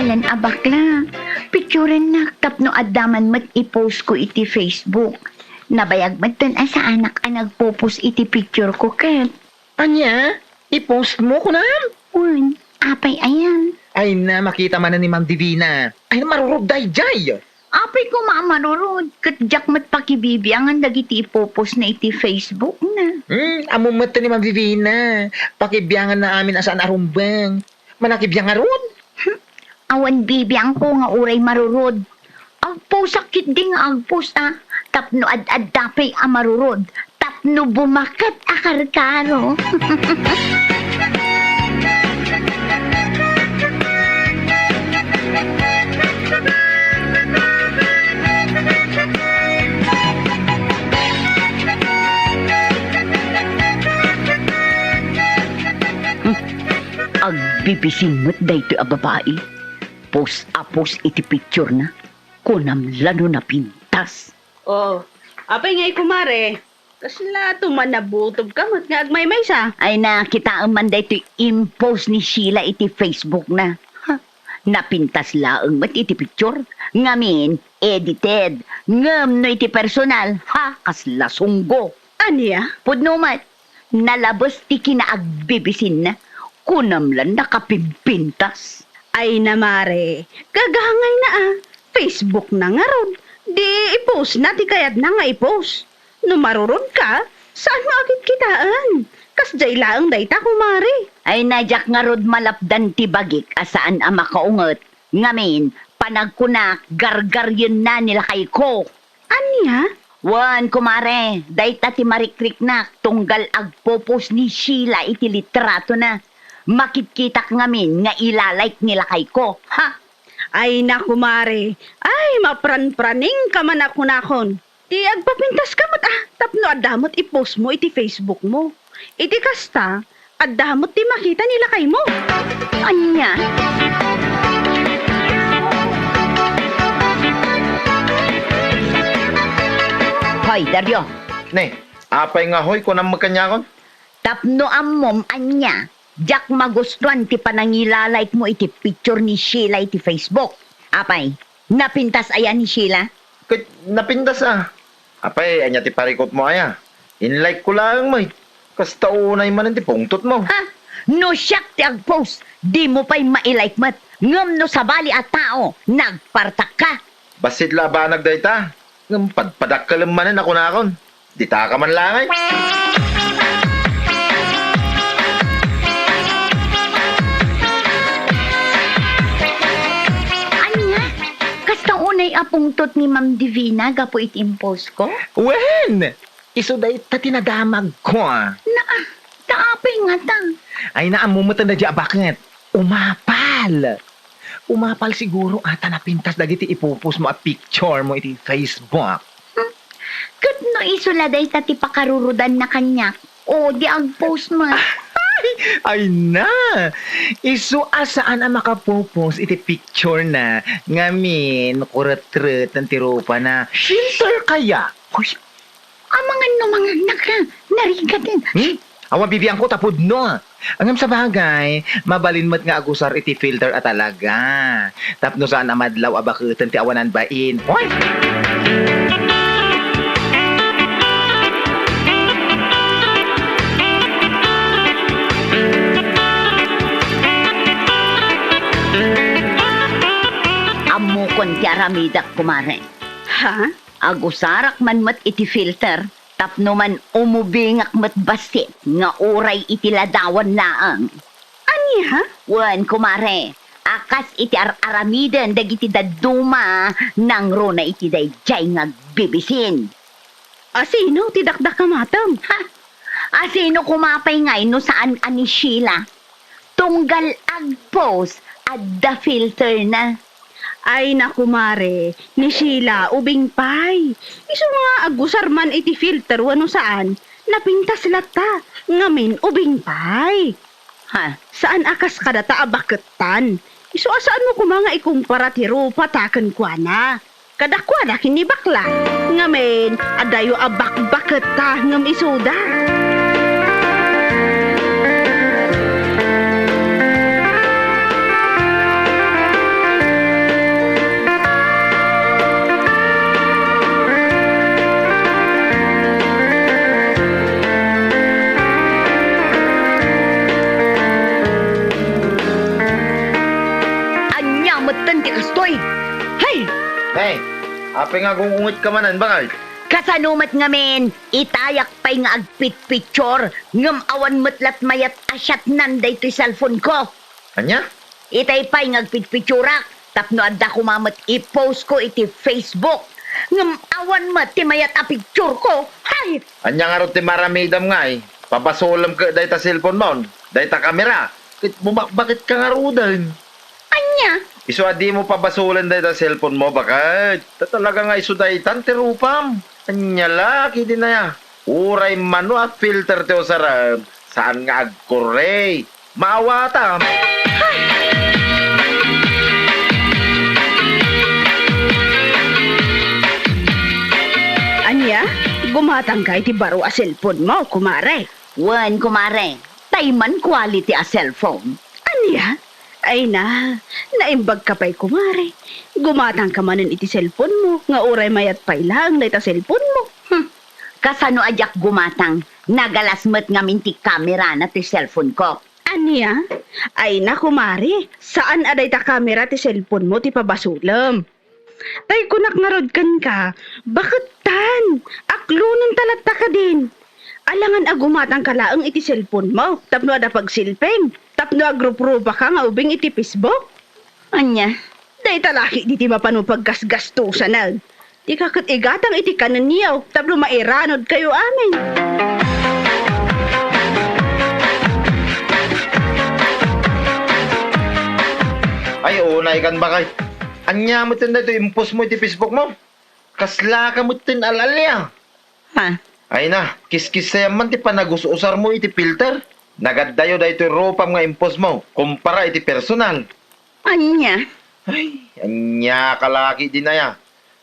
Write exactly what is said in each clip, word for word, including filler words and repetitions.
Lan a bakla, picturennak tapno adda man met i-post ko iti Facebook. Nabayag metten a saanak a nagpo-post iti picture ko ket. Ania? I-post mo, kunam? Wen, apay ayan? Ay na, makita manen ni Ma'am Divina. Ay, marurod dayjay. Apay koma a marurod, ket diak met pakibibiangan dagiti ipo-post na iti Facebook na. Hmm, ammo met ni Ma'am Divina. Pakibiangan na amin a saan a rumbeng. Manakibiang ngarud? Hmm, awan bibiangko nga uray marurod. Agposak ketdi nga agpost a, tapno ad-adda pay a marurod, tapno bumaket a karkaro. Hmm, agbibisin met daytoy a babai. Post a post iti picture na. Kunam la no napintas. Oh, apay ngay, kumare? Kasla tuman nabutobka met nga agmaymaysa? Ay, nakitaem man daytoy impost ni Sheila iti Facebook na. Ha, napintas laeng met iti picture. Ngamin, edited. Ngem no iti personal, ha, kasla sunggo. Ania? Pudno met. Nalabes ti kinaagbibisinna. Kunam la nakapimpintas. Ay na, mare, gagangayna a. Facebook na ngarud. Di i-post na ti kayatna nga i-post. No marurod ka, saan mo a kitkitaen? Kasdiay laeng dayta, kumare. Ay na, diak ngarud malapdan ti bagik a saan a makaunget. Ngamin, panagkunak, gargaryenna ni lakayko. Ania? Wen, kumare, dayta ti marikriknak tunggal agpo-post ni Sheila iti litratona. Makitkitak ngamin nga ila-like ni lakayko. Ha! Ay na, kumare. Ay, mapranpraningka man a kunakon. Ti agpapintaska met a, tapno adda met i-post mo iti Facebook mo. Iti kasta, adda met ti makita ni lakaymo. Ania? Hoy, Dario. Ne, apay nga hoy, kunam met kaniakon? Tapno ammom ania, diak magustuan ti panangila-like mo iti picture ni Sheila iti Facebook. Apay, napintas aya ni Sheila? Ket napintas a. Apay, ania ti parikutmo aya? In-like ko laeng met. Kasta unay manen ti pungtotmo. Ha? No siak ti agpost, dimo pay mai-like met. Ngem no sabali a tao, nagpartakka. Bassit la a banag dayta. Ngem padpadakkelem manen a kunakon. Ditaka man laeng. Ania? Kasta unay a pungtot ni Ma'am Divina gapu iti impost ko? Wen! Isu dayta ti nadamagko. Naa, ta apay ngata? Ay, naammo met daydiay a baket. Umapal. Umapal siguro a ta napintas dagiti ipopost mo a picture mo iti Facebook. Hmm. Ket no isu la dayta ti pakarurudanna kaniak, o di agpost met. Ay na! Isu a saan a makapopost iti picture na ngamin kuretreten ti rupana. Filter kaya? Hoy, Amangan no mangagnak ka, narigaten. Hmm? Awan bibiangko ta pudno. Ngem sabagay, mabalin met nga agusar iti filter a talaga. Tapno saan a madlaw a baketen ti awanan bain. Hoy! Ammokon ti aramidak, kumare. Ha? Agusarak man met iti filter tapno man umubingak met bassit nga uray iti ladawan laeng. Ania? Wen, kumare, a kas iti ar-aramiden dagiti dadduma nangruna iti daydiay nga agbibisin. Asino ti dakdakamatem? Ha? Asino koma pay ngay no saan a ni Sheila? Tunggal agpost, adda filter na. Ay, naku, mare, ni Sheila, ubing pay. Isu nga agusar man iti filter wenno saan, napintas latta, ngamin ubing pay. Ha? Saan a kas kadata a bakettan. Isu a saan mo koma nga ikumpara ti rupata kenkuana. Kadakuada ken ni bakla. Ngamin, adayo a bakbaketta ngem isuda. Apay nga agung-ungetka manen, bakay? Kasano met ngamin, itayak pay nga agpitpicture, ngem awan met lat mayat a shotnan daytoy cellphone ko. Ania? Itay pay nga agpitpicturak, tapno adda koma met i-post ko iti Facebook. Ngem awan met ti mayat a picture ko. Hay! Ania ngarud ti maramidam ngay? Pabasolem ket dayta cellphone mo, dayta kamera. Ket bumakbaketka ngaruden. Ania? Isu a dimo pabasolen dayta cellphone mo, baket. Ta talaga nga isu daytan ti rupam. Ania la, kidinaya. Uray mano a filter ti usarem, saan nga agkurre. Maawatam. Ania? Gumatangka iti baro a cellphone mo, kumare? Wen, kumare. Tay man quality a cellphone. Ania? Ay na, naimbagka pay, kumare. Gumatangka manen iti cellphone mo, nga uray mayat pay laeng dayta cellphone mo. Hmm. Kasano a diak gumatang? Nagalas met ngamin ti kamerana ti cellphone ko. Ania? Ay na, kumare, saan a dayta kamera ti cellphone mo ti pabasolem. Tay kunak ngarud kenka, baketan, aklonenta latta kadin. Alangan a gumatangka laeng iti cellphone mo tapno adda pagsilping, tapno agruprupaka nga ubing iti Facebook. Ania? Dayta la ketdi ti mapano paggasgastosanak. Dika ket igatang iti kanenyo tapno mairanodkayo amin. Ay, unaykan, bakay. Ania metten daytoy impost mo iti Facebook mo? Kaslaka metten al-alia. Ha? Ay na, kiskisayam man ti panagus-usar mo iti filter. Nagaddayo daytoy rupam nga impost mo kumpara iti personal. Ania? Ay, ania ka la ketdin aya?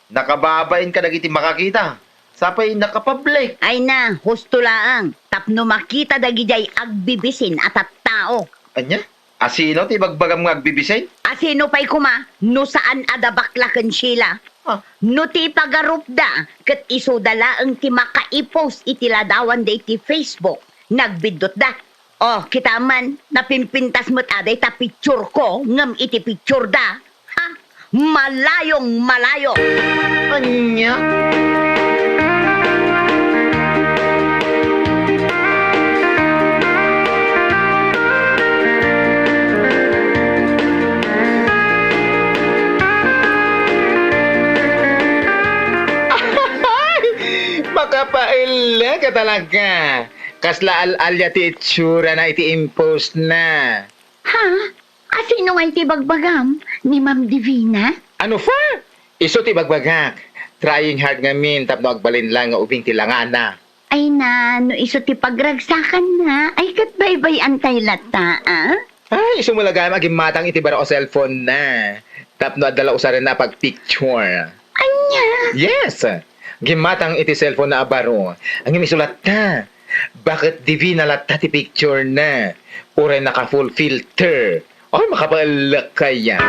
Nakababain kadagiti makakita. Sapay nakapablik. Ay na, husto laeng, tapno makita dagidiay agbibisin a tattao. Ania? Asino ti ibagbagam nga agbibisin? Asino pay koma no saan a da bakla ken Sheila? Ah. No ti ipagarupda, ket isuda laeng ti makaipost iti ladawan daytoy Facebook. Nagbiddutda. Oh, kita man, napimpintas met a dayta picture ko ngem iti picture da. Ha? Malayong malayo. Ania? Makapaellek ka talaga. Kasla al-alia ti itsurana iti impost na. Ha? Asino ngay ti bagbagam? Ni Ma'am Divina? Ano pa? Isu ti bagbagak. Trying hard ngamin tapno agbalin lang nga ubing ti langana. Ay na, no isu ti pagragsakanna, ay ket baybay-antay latta, a? Ay, isu met la gayam a gimmatang iti baro a cellphone na. Tapno adda la usarenna a pagpicture. Ania? Yes! Gimmatang iti cellphone na a baro. Ngem isu latta. Baket Divina latta ti picture na. Uray naka-full filter. Ay, makapaellek kaya.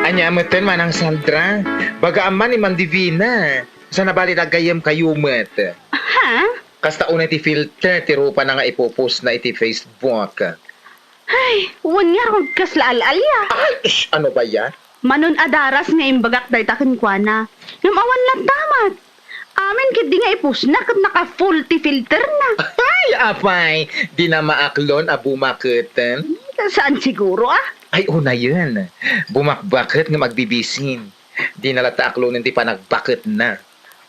Ania metten, Manang Sandra? Bagaam man ni Ma'am Divina. Saan a bali ti gayyemkayo met? Ha? Kasta unay ti filter ti rupana nga ipopost na iti Facebook. Ay, wen ngarud kasla al-alia. Ay, ish, ano ba yan? Manon a daras nga imbagak dayta kenkuana. Ngem awan latta met. Amin ketdi nga ipost na ket naka-full ti filter na. Ay, apay, dina maaklon a bumaketen? Saan siguro, a? Ay, unayen. Bumakbaket ngem agbibisin. Dina latta aklonen ti panagbaket na.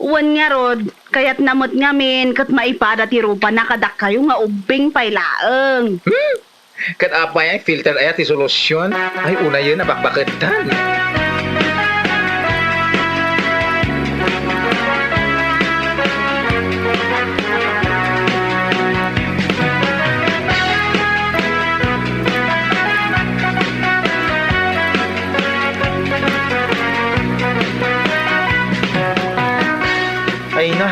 Wen ngarud, kayatna met ngamin ket maipada ti rupana kadakayo nga ubbing pay laeng. Hmm? Ket apay, filter aya ti solusyon? Ay, unayen a bakbaketan. Ay na,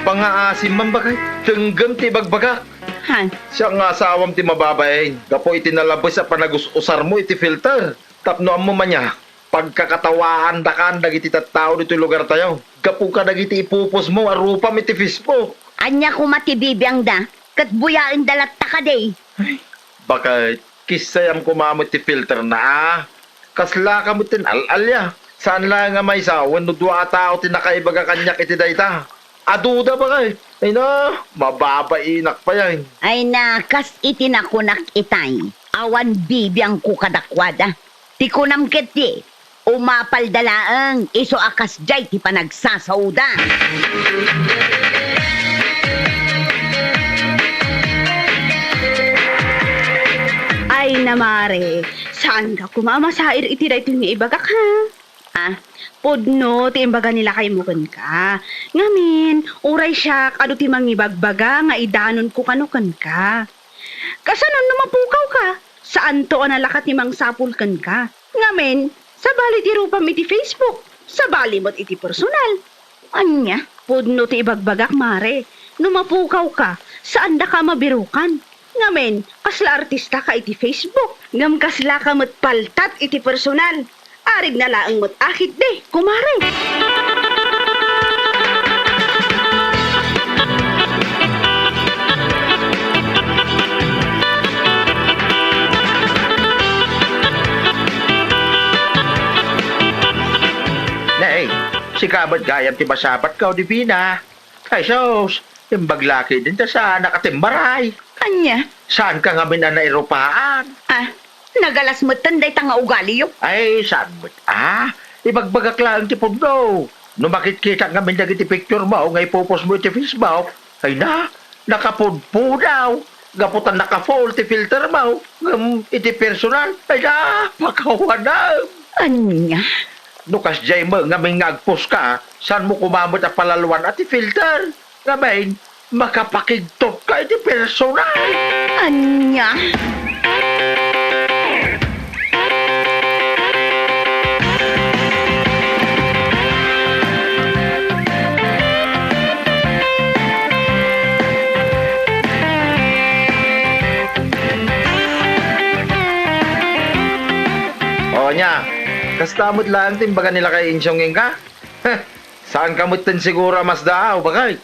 pangaasim man, bakay. Denggem ti ibagbagak. Han. Siak nga asawam ti mababain gapu iti nalabes a panagus-usarmo iti filter. Tapno ammom ania, pagkakatawaandakan dagiti tattao ditoy lugartayo gapu kadagiti ipopost mo a rupam iti Facebook. Ania koma ti bibiangda? Ket buyaenda latta kadi? Ay, baket, kissayam koma met ti filterna a. Kaslaka met ti al-alia. Saan laeng a maysa wenno dua a tao ti nakaibaga kaniak iti dayta. Aduda, baket. Ay na, mababainak pay ay. Ay na, kas iti nakunak itay, awan bibiangko kadakuada. Ti kunam ketdi, umapalda laeng isu a kasdiay ti panagsasaoda. Ay na, mare, saanka koma a masair iti daytoy nga ibagak, ha? Ah, pudno ti imbaga ni lakaymo kenka. Ngamin, uray siak, adu ti mangibagbaga nga idanonko kano kenka. Kasano no mapukawka? Saanto a nalaka ti mangsapul kenka. Ngamin, sabali ti rupam iti Facebook, sabali met iti personal. Ania? Pudno ti ibagbagak, mare. No mapukawka, saandaka a mabirukan. Ngamin, kasla artistaka iti Facebook. Ngem kaslaka met paltat iti personal. Arigna laeng met a ketdi, kumare. Nay, sika met gayam ti masabatko, Divina. Ay sus, imbag la ketdin ta saanak a timmaray. Ania? Saanka ngamin a nairupaan? Ah, nagalas metten dayta nga ugaliyo. Ay, saan met a? Ibagbagak laeng ti pudno. No makitkitak ngamin dagiti picturemo nga ipupostmo iti Facebook, ay na, nakapudpudaw. Gapu ta naka-full ti filtermo, ngem iti personal, ay na, pakawanam. Ania? No kasdiay met ngamin nga agpostka, saanmo koma met a palaloan a ti filter. Ngamin, makapakigtotka iti personal. Ania? O, ania, kasta met laeng ti imbaga ni Lakay Insyong kenka? Heh, saanka metten siguro a masdaaw, baket?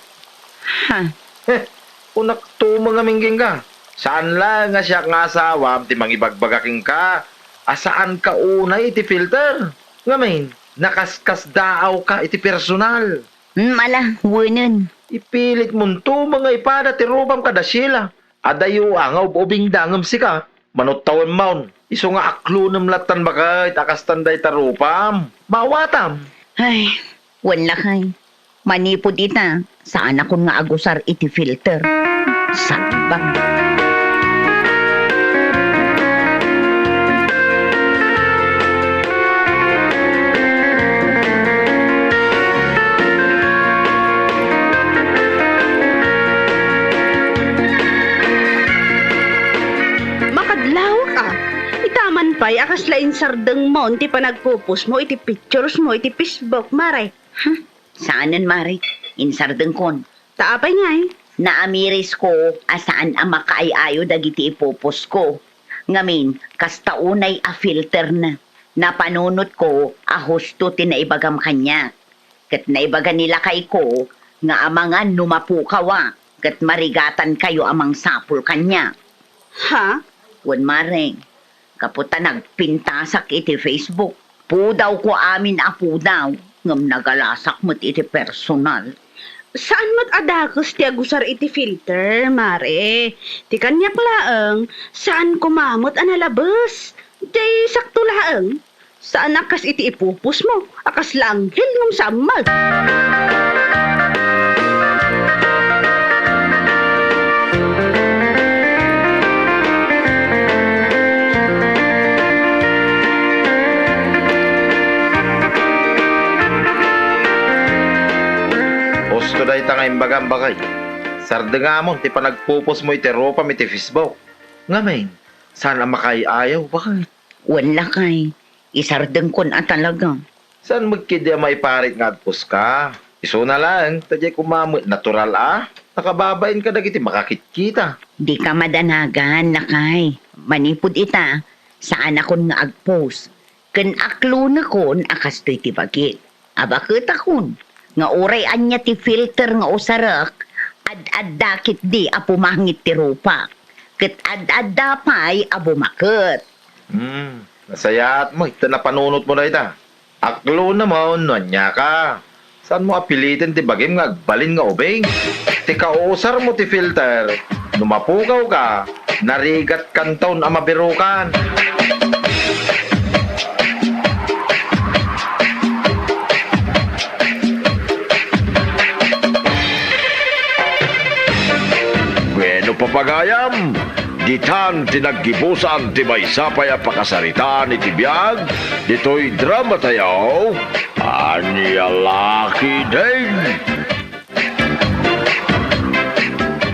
Ha? Heh, kunakto met ngamin kenka. Saan laeng a siak nga asawam ti mangibagbaga kenka a saanka unay iti filter. Ngamin, nakaskasdaawka iti personal. Hmm, ala, wenen. Ipilitmonto met nga ipada ti rupam kada Sheila. Adayo a nga ub-ubingda ngem sika, manut tawemmon. Isu nga aklonem lattan baket a kastan dayta rupam. Maawatam. Ay, wen lakay. Manipud ita, saanakon nga agusar iti filter. Sagbang. Makadlawak a. Ita man pay a kasla insardengmon ti panagpupostmo iti picturesmo iti Facebook, mare. Hmm, saanen, mare. Insardengkon. Ta apay ngay? Naamirisko a saan a makaay-ayo dagiti ipupostko. Ngamin, kasta unay a filterna. Napanunotko a husto ti naibagam kaniak. Ket naibaga ni lakayko nga amangan no mapukawak, ket marigatankayo a mangsapul kaniak. Ha? Wen, mare, gapu ta nagpintasak iti Facebook. Pudawko amin a pudaw, ngem nagalasak met iti personal. Saan met a dakes ti agusar iti filter, mare. Ti kaniak laeng, saan koma met a nalabes. Jay sakto laeng. Saan a kas iti ipupostmo a kasla anghel ngem saan met. Husto dayta nga imbagam, baket. Sardengamon ti panagpupostmo iti rupam iti Facebook. Ngamin, saan a makaay-ayaw, baket? Wen, lakay, isardengkon a talaga. Saan met ketdi a maiparit nga agpostka? Isuna laeng, ta diay koma met natural a nakababain kadagiti makakitkita. Dika madanagan, lakay. Manipud ita, saanakon nga agpost. Ken aklonekon a kastoy ti bagik. Abaketakon nga uray ania ti filter nga usarek, Ad-adda ketdi a pumangit ti rupak, ket ad-adda pay a bumaket. Hmm, nasayaat mo, ita napanunot mo dayta. Aklona mo no ania ka. Saan mo a piliten ti bagim nga agbalin nga ubing? Ti kausar mo ti filter, no mapukaw ka, narigat kanton a mabirukan. Bueno, papagayam, ditan ti naggibusan ti maysa pay a pakasaritaan iti biag ditoy drama tayo. Ania la ketdin?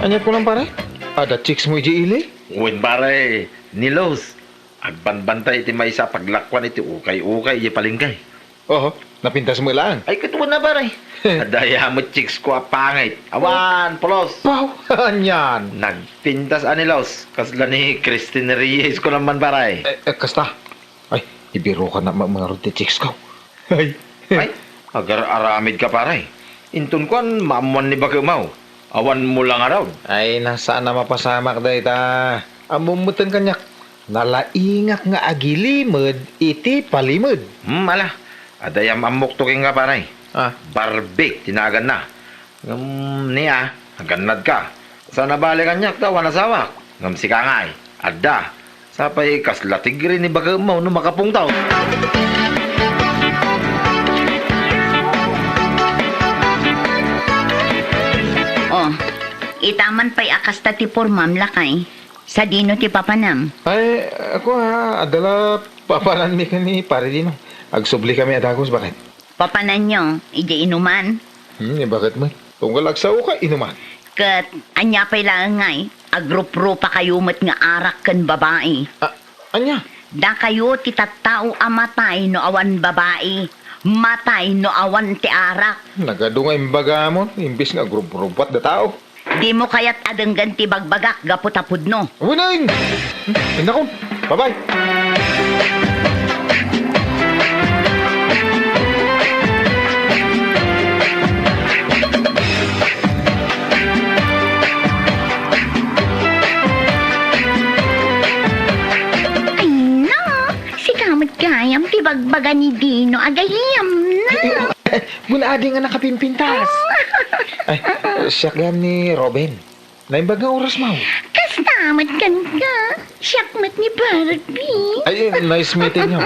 Ania kunam, pare? Adda chicks mo idiay ili? Wen, pare, ni Luz. Agbanbantay iti maysa a paglakuan iti ukay-ukay idiay palengke. Oho, napintas mo laeng. Ay, ket wen a, pare. Adda aya met chicks ko a pangit. Awan, pulos. Wow, anian? Nagpintas a ni Luz. Kasla ni Christine Reyes kunam man, pare. Eh, eh, kasta. Ay, ibirukan na ma-, mangarud ti chicks ko. Ay. Ay, agar-aramid ka, pare. Inton kuan, maammuan ni bakemaw. Awan mo la ngarud. Ay, na, saan a mapasamak dayta. Ammom metten kaniak. Nalaingak nga agilimed iti palimed. Hmm, ala. Adda am-ammokto kenka, pare. Ah. Barbie ti naganna. Ngem nia, agannadka. Saan a bale kaniak ta awan asawak. Ngem sika ngay, adda. Sapay kasla tigre ni bakemmo no makapungtaw. Oh, ita man pay a kasta ti pormam, lakay. Sadino ti papanam? Ay, ako ha, adda la papananmi ken ni Pare Dino. Agsubli kami a dagus, baket. Papananyo, idiay inuman? Hmm, ni baket met. Tunggal agsaoka, inuman. Ket, ania pay laeng ngay, agruprupa kayo met nga arak ken babai. Ah, ania? Dakayo ti tattao a matay no awan babai, matay no awan ti arak. Nagadu nga imbagamon, imbes nga agruprupat da tao. Dimo kayat a denggen ti bagbagak gapu ta pudno? Wen, wen! Indakon. Bye-bye. Ay, no! Sika met gayam ti bagbaga ni Dino a gayyemna. Ay, ay, ay, wen adi nga nakapimpintas. Ay, siak gayam ni Robin. Naimbag nga oras, Maw. Kasta met kenka. Siak met ni Barbie. Ay, nice meeting you.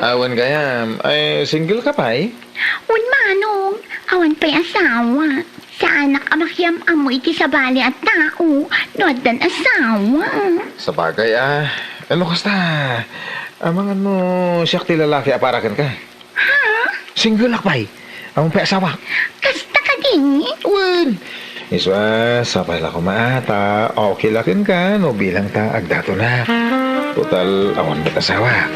Awan gayam. Ay, single ka pay? Wen, Manong. Awan pay asawa. Saanak a makiam-ammo iti sabali a tao no addan asawa. Sabagay, ah. Ano kasta? Amangan mo siak ti lalaki a para kenka? Ha? Single ak pay. Awan pay asawak. Kasta kadi? Wen. Isu a, sapay la koma ta okay la kenka no bilang ta agdato na. Total, awan met asawak.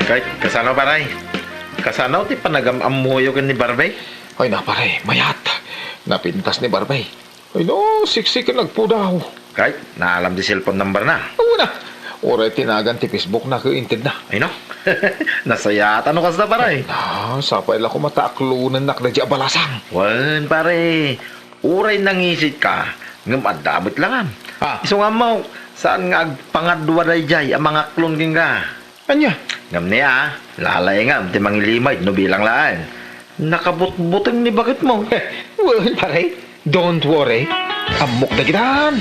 Kay, kasano, pare? Kasano ti panagam-ammoyo ken ni Barbie? Ay na, pare, mayat. Napintas ni Barbie. Ay no, siksi ken nagpudaw. Kay, naalam ti cellphone number na. Wen a. Uray ti nagan ti Facebook na ket inted na. Ay no. Nasayaat no kasta, pare. Na, sapay la koma ta aklonennak daydi a balasang. Wen, pare. Uray nangisit ka, ngem adda met langam. Ah. Isu nga ammo, saan nga agpangadua daydiay a mangaklon kenka? Ania? Ngem ni a, lalaingam ti mangilimay no bilang laeng. Nakabutbuteng ni baketmo. Wen, pare, don't worry. Ammok dagitan.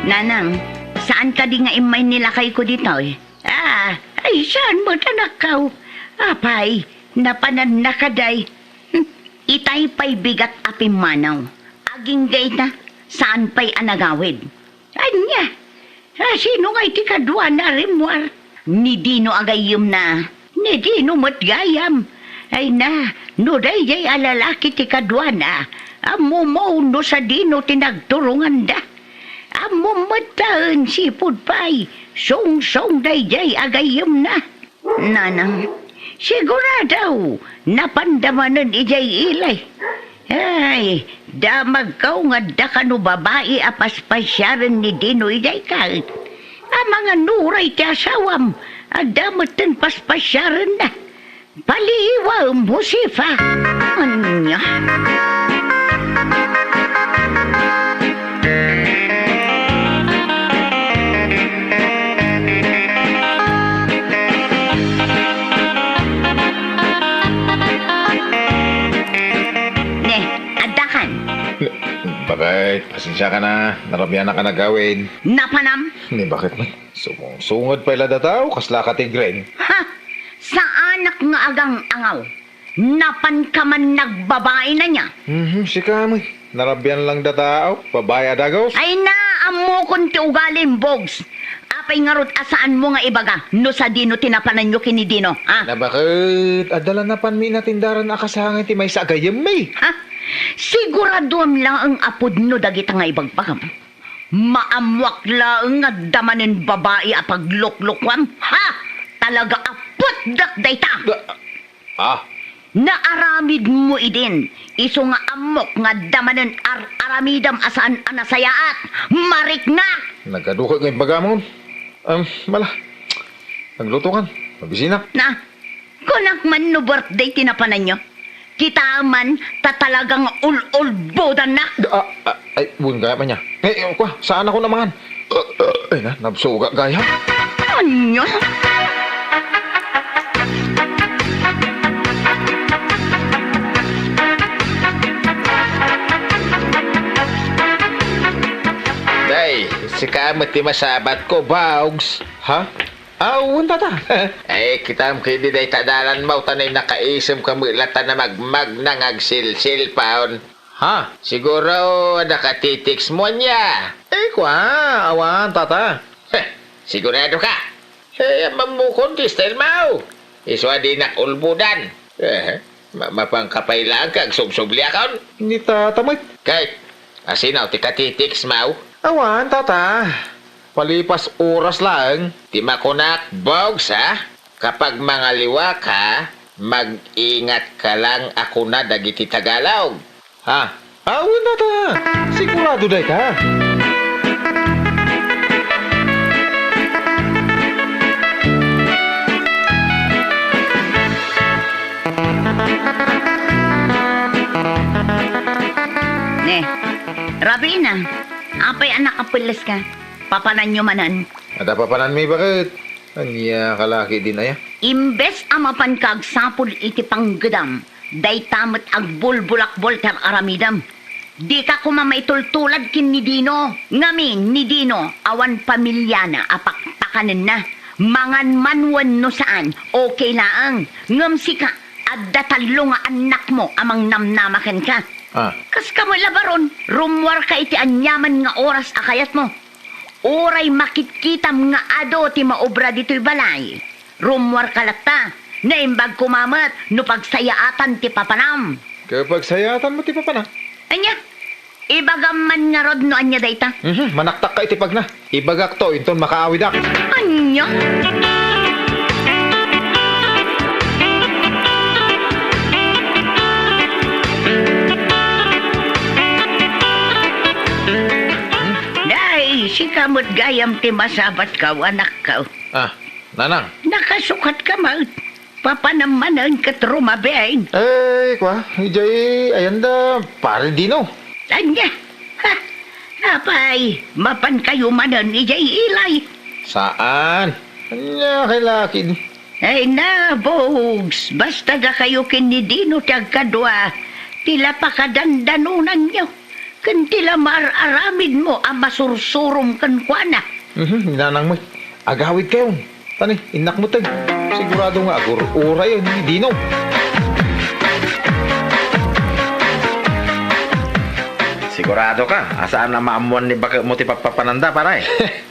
Nanang, saan kadi nga immay ni lakayko ditoy? Ah, ay, saan met, anakko? Apay, napananna kadi? Hmm, itay pay bigat a pimmanaw. Agingga ita, saan pay a nagawid? Ania? Ah, sino ngay ti kaduana a rimmuar? Ni Dino a gayyemna. Ni Dino met gayam. Ay na, no daydiay a lalaki ti kaduana, ammomo no sadino ti nagturonganda. Ammom met laeng sipud pay, sungsong daydiay a gayyemna. Nanang, sigurado, napanda manen idiay ilay. Ay, damagko nga adda kano babai a paspasiaren ni Dino idiay ket. Amangan no uray ti asawam, adda metten paspasiarenna. Paliiwem, Josefa. Ania? Ne, addakan. Bakit? Pasensiakan a. Narabianak a nagawid. Napanam? Ni bakit man? Sumungsungad pay la dataw, kasla ka tigren. Ha? Saanak nga agang-angaw. Napanka man nagbabai na niya. Mhm, sika, amoy. Narabian lang dataw, babai a dagos. Ay na, ammokon ti ugalim, Bogs. Apay ngarud a saanmo nga ibaga no sadino ti napananyo ken ni Dino, ha? Na bakit? Adda la napanmi inatindaran a kasangay ti maysa a gayyemmi. Ha? Siguraduam laeng a pudno dagita nga ibagbagam. Maammoak laeng nga adda manen babai a pagluklukuam. Ha? Talaga a putdak dayta! Ah, ah. Naaramidmo idin, isu nga ammok nga adda manen ar-aramidam a saan a nasayaat. Mariknak! Nagaduka nga imbagamon. Um, mala. Naglutokan. Mabisinak. Na, kunak man no birthday ti napananyo. Kita man, ta talagang ul-ulbodannak. Ah, ah, ay, bun gaya man niya. Eh, eh, kwa, saan ako namangan? Ay na, nabsuga gaya. Anya? Day, sika met ti masabat ko, Baugs. Ha? Awan, tata. Ay, kitam kadi dayta dalan mo, ta nay nakaisem ka met latta na magmagna nga agsilsilpaon. Ha? Siguro, adda ka titix mo ania? Ay, kwa, awan, tata. Heh, sigurado ka? Eh, ammok ti style mo. Isu a dinak ulbodan. Eh, ma-, mapanka pay laeng ka agsubsubliakon? Ni tata met. Kay, asino ti katitix mo? Awan, tata. Palipas oras laeng. Ti makunak, Bogs, ha? Kapag mangaliwa ka, mag-ingat ka lang a kuna dagiti Tagalog. Ha? Awan, tata. Sigurado dayta. Ne, Rabina, apay a nakapelles ka? Papananyo manen? Adda papananmi, baket? Ania ka laki din aya? Imbes a mapanka agsapul iti panggedam, dayta met agbulbulakbol ti ar-aramidem. Dika koma maitultulad ken ni Dino. Ngamin, ni Dino, awan pamiliana a pakpakanenna. Mangan man wenno saan, okay laeng. Ngem sika, adda tallo nga annakmo a mangnamnama kenka. Ah. Kaskamo labaron, rummuarka iti aniaman nga oras a kayatmo. Uray makitkitam nga adu ti maobra ditoy balay, rummuarka latta. Naimbag koma met no pagsayaatan ti papanam. Ket pagsayaatan mo ti papanam? Ania? Ibagam man ngarud no ania dayta? Mhm, manaktakka iti pagna. Ibagakto inton makaawidak. Ania? Day, sika met gayam ti masabatko, anakko. Ah, nanang. Nakasukatka met. Papanam manen ket rumabiin. Eh, kwa, idiay ayanda, Pare Dino. Ania? Ha? Apay, mapankayo manen idiay ilay? Saan? Ania kay lakid? Ay na, Bogs, basta dakayo ken ni Dino ti agkadua, ti la pakadandanonanyo. Ken ti la maar-aramidmo a masursurom kenkuana. Mhm, ni nanang met. Agawidkayon. Tani, innak met. Sigurado nga agur-urayon ni Dino. Sigurado ka a saan a maammoan ni baketmo ti pappapananda, pare?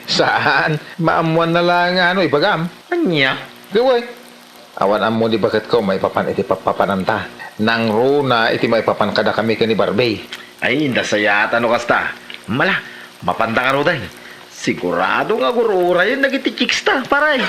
Saan. Maammoanna laeng nga ano, ibagam. Ania? Gaway. Awan ammo ni baketko maipapan iti pappapananta. Nangruna iti maipapan kadakami ken ni Barbie. Ay, nasayaat no kasta. Mala, Mapanda ngaruden. Sigurado nga agur-urayen dagiti chicks ta, pare.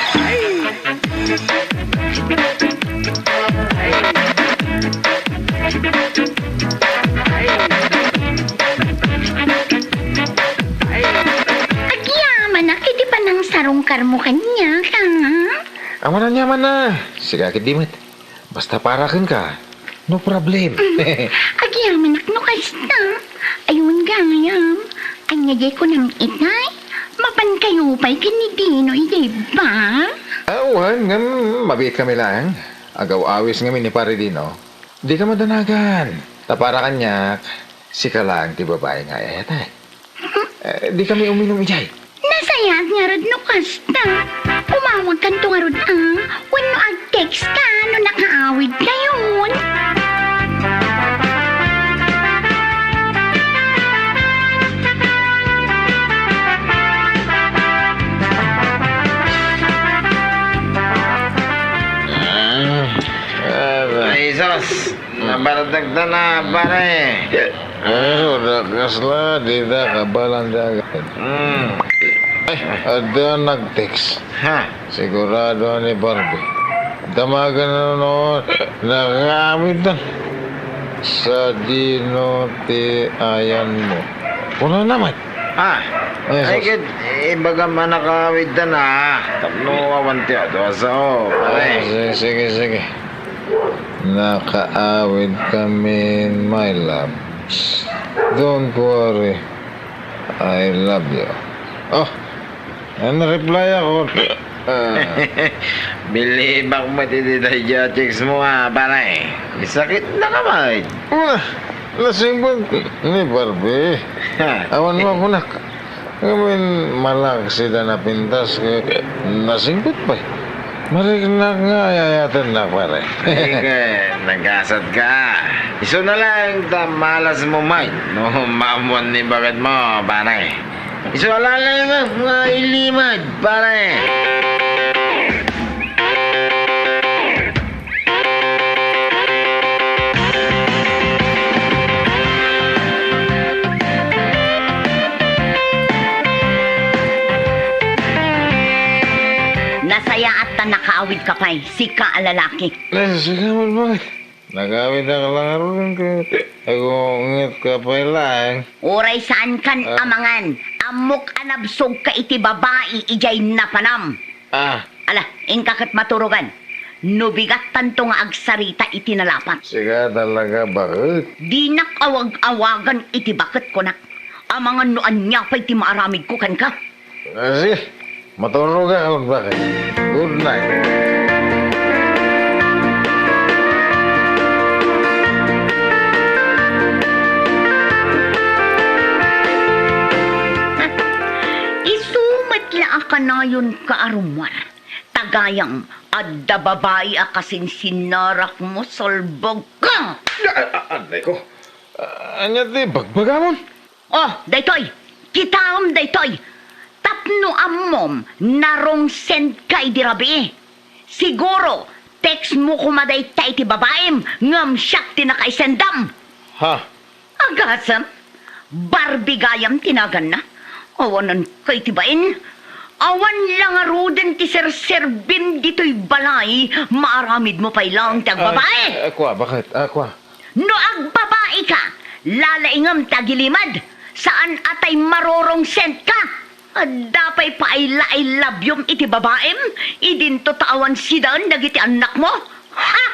Agyamanak iti panangsarungkarmo kaniak, ha? Awan aniamanna. Sika ketdi met. Basta para kenka, no problem. Agyamanak no kasta. Awan gayam. Ania diay kunam itay? Mapankayo pay ken ni Dino idiay bar? Awan, ngem mabiitkami laeng. Agaw-awis ngamin ni Pare Dino. Dika madanagan. Ta para kaniak, sika laeng ti babai nga ay-ayatek. Eh, dikami uminum idiay. Nasayaat ngarud no kasta. Umawagkanto ngarud a, wenno agtext ka no nakaawidkayon. Ah, ah, ay, sus! Nabardagta na, pare. Ay, ura, kasla, dita, kabalan dagat. Mm. Ay, adda nag-text. Ha? Sigurado ni Barbie. Damagan na no, nakaawid na. Sa Dino ti ayanmo. Kuna naman. Ah, ay, ay, sus. Ket, ibagam a nakaawid ta na, tapno awan ti adu a sao, pare. Ah, sige, sige, sige. Nakaawid kami, my love. Don't worry. I love you. Oh, and reply ako. Ah. Bilibak met iti daydiay a text mo, ah, pare. Sakit na ka, pare. Una, nasingpet ni Barbie. Ha. Awan mo kunak. Ngamin, malak sida napintas ket nasingpet pay. Mariknak nga ay-ayatennak, pare. Ay, ket nagasat ka. Isu na lang ta malas mo met no maammoan ni baket mo, pare. Isu a laeng nga ilimed, pare. Nasayaat ta nakaawid ka pay, sika a lalaki. Ay, sika met, bakit? Nagawid ak la ngarud ket agunget ka pay laeng. Uray saankan a mangan, ammok a nabsog ka iti babai idiay napanam. Ah. Ala, inka ket maturogan. No bigattanto nga agsarita iti nalapat. Sika talaga, baket. Dinak awag-awagan iti baket, kunak. Amangan no ania pay ti maaramidko kenka. Ah, sige. Maturog ako, baket. Good night. Isu met la a kanayon ka a rummuar. Tagayam, adda babai a kasinsinnarak mo, salbag ka! Ah, ah, anay ko. Ah, ania ti bagbagamon? Oh, daytoy! Kitaem daytoy! Tapno ammom, na-wrong send ka idi rabii. Siguro, text mo koma dayta iti babaim, ngem siak ti nakaisendam. Ha? Agasem, Barbie gayam ti naganna. Awanan kay ti bain. Awan la ngaruden ti serserbim ditoy balay, maaramid mo pay laeng ti agbabai. Ah, ah, kua, bakit? Ah, kua. No agbabai ka, lalaingem ti agilimed, saan a tay ma-wrong send ka. Adda pay paila-ilabiom iti babaim, idinto ta awan sidaen dagiti annakmo. Ha?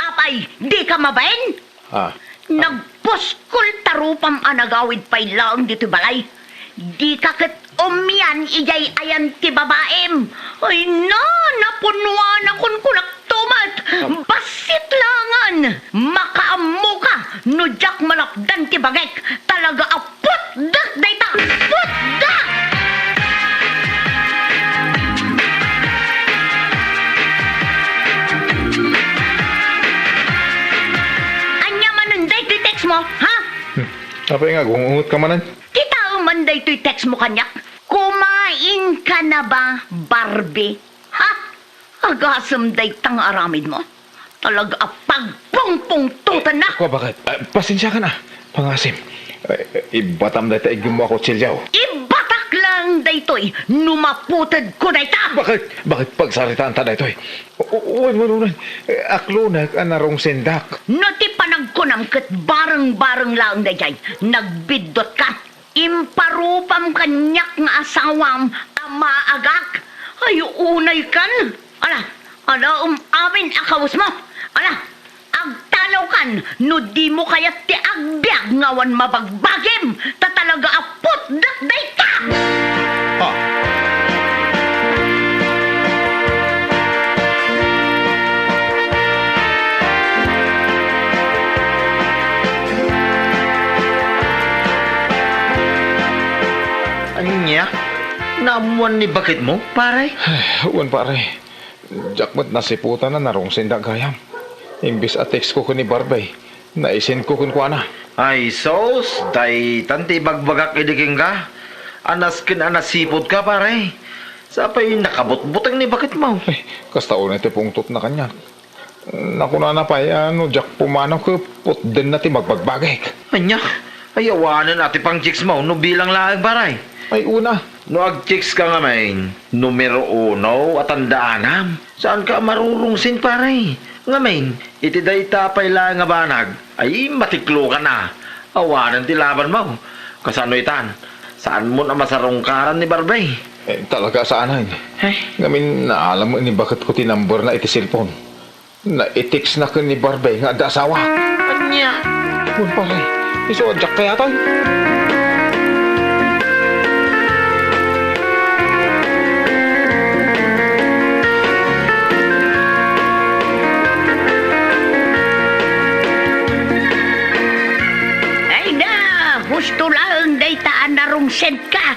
Apay, dika mabain? Ah. Nagpuskol ta rupam a nagawid pay laeng ditoy balay. Dika ket umian idiay ayan ti babaim. Ay na, napunnuanakon kunak tumet. Ah. Bassit laengen. Makaammoka no diak malapdan ti bagek. Talaga a putdek dayta. Putdek! Ania manen daytoy text mo, ha? Hmm. Apay nga, agungungot ka manen? Kitaem man daytoy text mo kaniak. Kumain ka na ba, Barbie? Ha? Agasem dayta nga aramid mo. Talaga a pagpungpungtotan na. Eh, kua, bakit? Ah, pasensiakan a. Pangasim. Eh, eh, ibatam dayta iggim mo a kutsilio. Iba daytoy no maputedko dayta. Bakit? Bakit pagsaritaanta daytoy? U-, u-, wen, wen, wen. Eh, aklonek a narungsendak. No ti panagkunam ket bareng-bareng laeng daydiay, nagbiddutka. Imparupam kaniak nga asawam a maagak. Ay, unay kan. Ala, ala, um, amin a kawesmo. Ala, agtalawkan no dimo kayat ti agbiag nga awan mabagbagim, ta talaga a putdek dayta! Ah. Ania? Naammoan ni baketmo, pare? Wen, pare. Diak met nasiputan a narungsendak gayam. Imbes a textko ken ni Barbie, naisendko kenkuana. Ay, sus, daytan ti ibagbagak idi kenka. A nasken a nasiputka, pare. Sapay nakabutbuteng ni baketmo. Ay, kasta unay ti pungtotna kaniak. Nakunana pay a no diak pumanaw ket putdenna ti magbagbagik. Ania? Ay, awanen a ti pang-chicks mo no bilang laeng, pare. Ay, una. No ag-chicks ka ngamin, numero uno a tandaanam. Saanka a marurungsen, pare. Ngamin, iti dayta pay laeng a banag, ay, matiklokan a. Awanen ti laban mo. Kasano itan? Saanmon a masarungkaran ni Barbie? Eh, talaga saanen. Eh? Ngamin, naalam ni baketko ti numberna iti cellphone. Naitextna ken ni Barbie nga adda asawa. Ania? Wen, pare, isu a diak kayatan. Ay na, husto laeng dayta a narungsenka.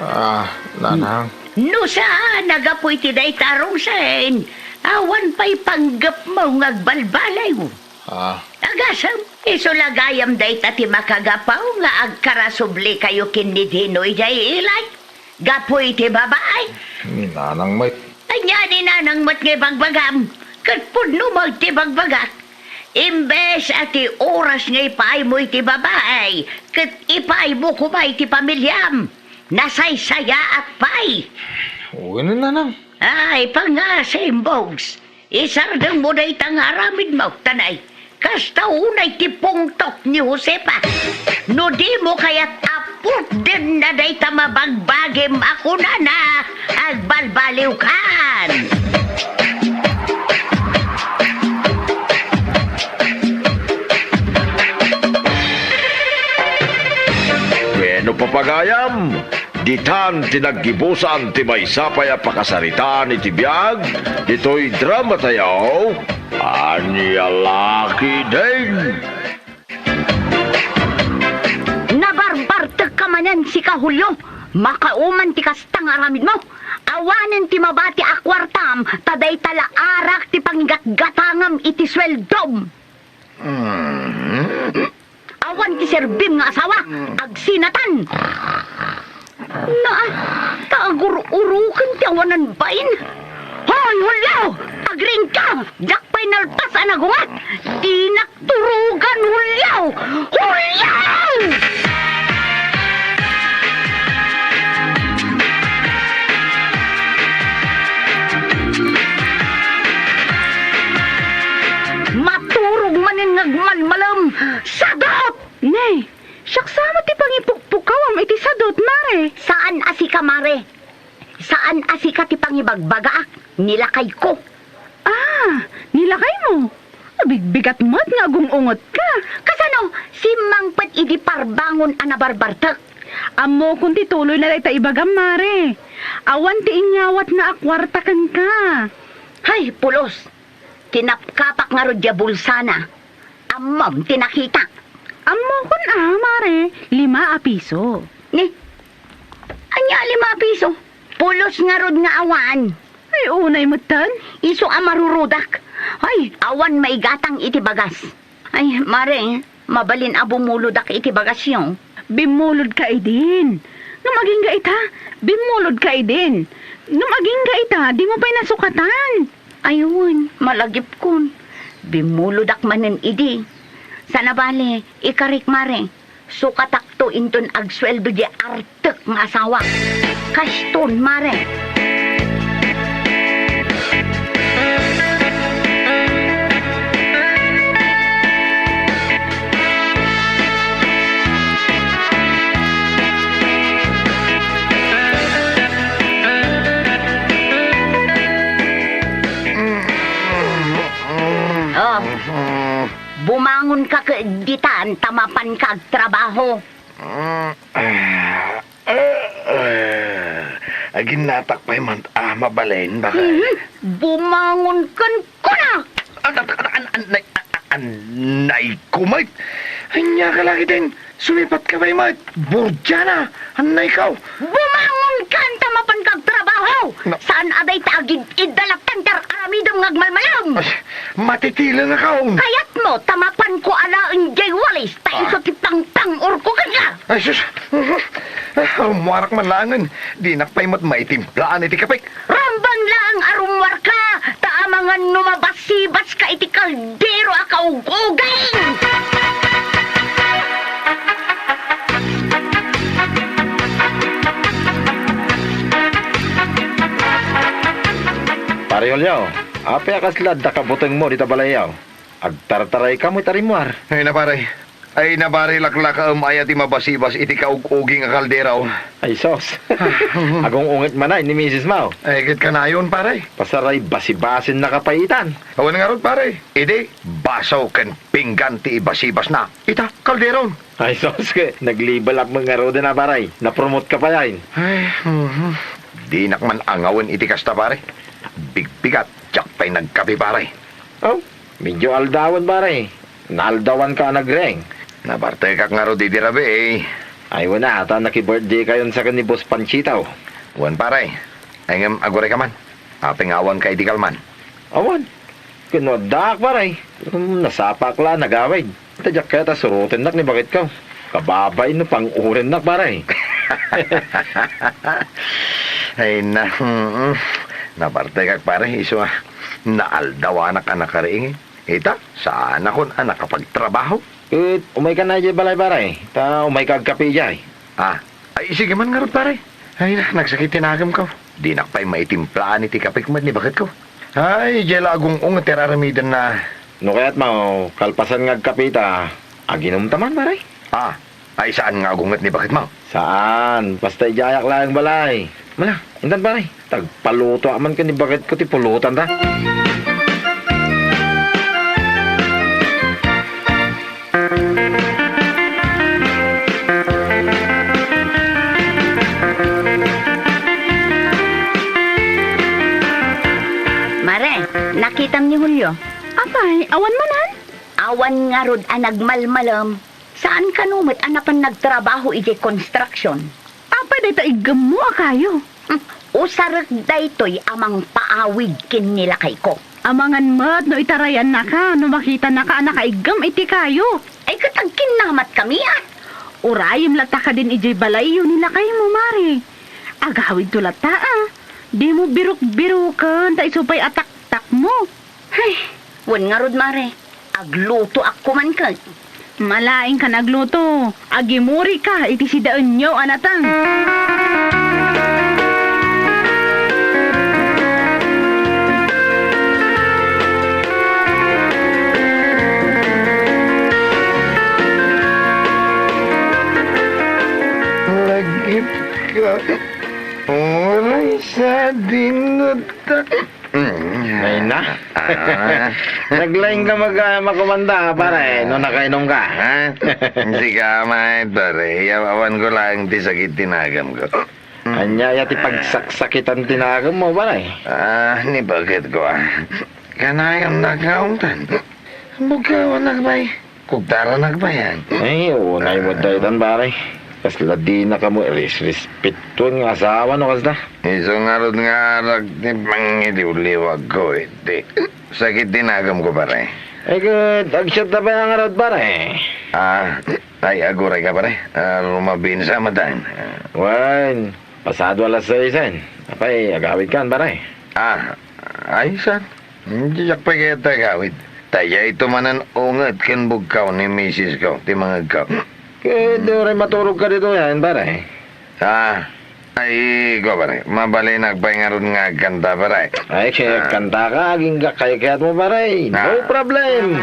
Ah, nanang. No saan a gapu iti dayta a rungsen, awan pay panggepmo nga agbalbaliw. Ah. Agasem, isu la gayam dayta ti makagapu nga agkarasublikayo ken ni Dino idiay ilay. Gapu iti babae. Ni nanang met. Ania ni nanang met nga ibagbagam? Ket pudno met ti ibagbagak. Imbes a ti oras nga ipaaymo iti babae, ket ipaaymo koma iti pamiliam. Nasaysayaat pay. Wen, nanang. Ay, pangasim, Bogs. Isardengmo dayta nga aramidmo, ta nay, kasta unay ti pungtot ni Josefa. No dimo kayat a putdenna dayta mabagbagim a kunana, agbalbaliwkan. Wen, papagayam, ditan ti naggibusan ti maysa pay a pakasaritaan iti biag ditoy drama tayo, Ania La Ketdin. Nabarbartekka manen sika, Julio. Makauman ti kasta nga aramidmo. Awanen ti mabati a kuartam, ta dayta la arak ti pangigatgatangam iti sueldom. Mm. Awan ti serbim nga asawa, agsinatan. Naa, ta agur-uruken ti awanan bain. Hoy, Julio! Agriingka! Diak pay nalpas a nagungat! Dinak turugan, Julio! Julio! Maturog manen nga agmalmalem. Sadot! Ne, siak sa met ti pangipukpukawam iti sadot, mare. Saan a sika, mare. Saan a sika ti pangibagbagaak. Ni lakayko. Ah, ni lakaymo? Nabigbigat met nga agung-ungetka. Kasano? Simmangpet idi parbangon a nabarbartek. Ammokon ti tuloy na dayta ibagam, mare. Awan ti inyawatna a kuarta kenka. Hay, pulos! Kinapkapak ngarud diay bulsana. Ammom ti nakita. Ammokon a, mare, lima a piso. Ni? Ania a lima a piso? Pulos ngarud nga awan. Ay, unay metten. Isu a marurudak. Ay, awan maigatang iti bagas. Ay, mare, mabalin a bumulodak iti bagasyo. Bimmulodka idin. Ngem agingga ita, bimmulodka idin. Ngem agingga ita, dimo pay nasukatan. Ay wen, malagipkon. Bimmulodak manen idi. Sana bale, ikarik, mare. Sukatakto inton agsueldo diay artek nga asawa. Kaston, mare. Oh, bumangonka ket ditan ta mapanka agtrabaho. Mm, ah, ah, ah. Aginnatak pay man a mabalin, bakay. Mhm. Bumangon ken kuna! An-, an-, an-, an-, nay-, a-, a-, annay ko met. Ania ka la ketdin? Sumipatka pay met. Burdiana, annay ko. Bumangon ka ta mapanka agtrabaho. Na- Saan a dayta agid-idda latta ti ar-aramidem nga agmalmalam. Ay, matitileng a kaon. Kayatmo ta mapanko alaen diay walis ta Ah. isu ti pangpang-orko kenka. Ay, sus! Ah, rummuarak man laengen. Dinak pay met maitimplaan iti kapik. Rumbeng laeng a rummuarka, ta amangan no mabasibaska iti kaldero a kaug-uging! Pare Julio, apay a kasla adda kabutengmo dita balayyo? Agtartaraykam iti rimmuar. Ay na, pare. Ay na, pare, laklakaem aya ti mabasibas iti kaug-uging a kaldero. Ay, sus. Agung-unget manen ni misismo. Ay, ket kanayon, pare. Pasaray basibasennaka pay itan. Awan ngarud, pare. Idi, baso ken pinggan ti ibasibasna. Ita, kalderon. Ay, sus, ket nag-level up met ngaruden a, pare. Napromote ka pay. Ay, mhm. Dinak man angawen iti kasta, pare. Bigbigat, diak pay nagkape, pare. Oh, medyo aldawen, pare. Naaldawanka a nagreng. Nabartekak ngarud idi rabii. Ay, wen a, ta naki-birthday kayon sa ken ni Boss Panchito. Wen, pare. Ay, ngem agurayka man. Apay nga awanka idi kalman? Awan. Ken no addaak, pare. Hmm, nasapaak la a nagawid. Ta diak kayat a surotennak ni baketko. Kababain no pang-urennak, pare. Ay na, mm, nabartekak, pare, isu a naaldawanak a nakariing. Ita, saanakon a nakapagtrabaho. Ket umaykan idiay balay, pare, ta umayka agkape idiay. Ah, ay, sige man ngarud, pare. Ay na, nagsakit ti nagemko. Dinak pay maitimplaan iti kapek met ni baketko. Ay, idiay la agung-unget ti ar-aramidenna. No kayatmo, kalpasan nga agkapeta, aginumta man, pare. Ah, ay saan nga agunget ni baketmo? Saan, basta idiayak laeng balay. Mala, intan, pare, tagpalutoak man ken ni baketko ti pulotanta. Mare, nakitam ni Julio? Apay, awan manen? Awan ngarud a nagmalmalem. Saan kano met a napan nagtrabaho idiay construction? Apay dayta iggemmo a kayo? Hmm, usarek daytoy a mangpaawid ken ni lakayko. Amangan met no itarayannaka no makitanaka a nakaiggem iti kayo. Ay, ket agkinnamatkami, a. Urayem latta kadin idiay balayyo ni lakaymo, Mare. Agawidto latta, a. Dimo birukbiruken ta isu pay a taktakmo. Ay, wen ngarud, Mare. Aglutoak koman ket. Malaingkan agluto. Agimurika iti sidaenyo a nateng. Lagip ka. Uray sa dinutak. Mm. Ay na. Ah. Naglaing ka mag-, ah, makumanda, pare, no nakainom ka. Ah, sika, may, pare. Yawawan ko lang ti sakit ti nagamko. Anya, ya ti pagsaksakitan ti nagammo, pare? Ah, ni baketko, a. Kanayon nakaungtan. Bukawan na, bay. Kugtaranak pay, a. Ay, unay met daytan, pare. Kasla dinaka met resrespetuen nga asawa no kasda. Isu ngarud nga arak ti pangiliwliwagko iti sakit ti nagamko, pare. Ay, ket agsiatta pay ngarud, pare. Ah, ay, agurayka, pare. Ah, rumabinsa met, a. Wen, pasado alas seisen. Apay, agawidkan, pare? Ah, ay, saan? Diak pay kayat agawid. Ta daytoy manen unget ken bugkaw ni misisko ti mangegko. Ket, uray maturogka ditoy, pare. Ah, ay, ikaw, pare. Mabalin agpay ngarud nga agkanta, pare. Ay, ket agkantaka, agingga kaykayatmo, pare. No problem.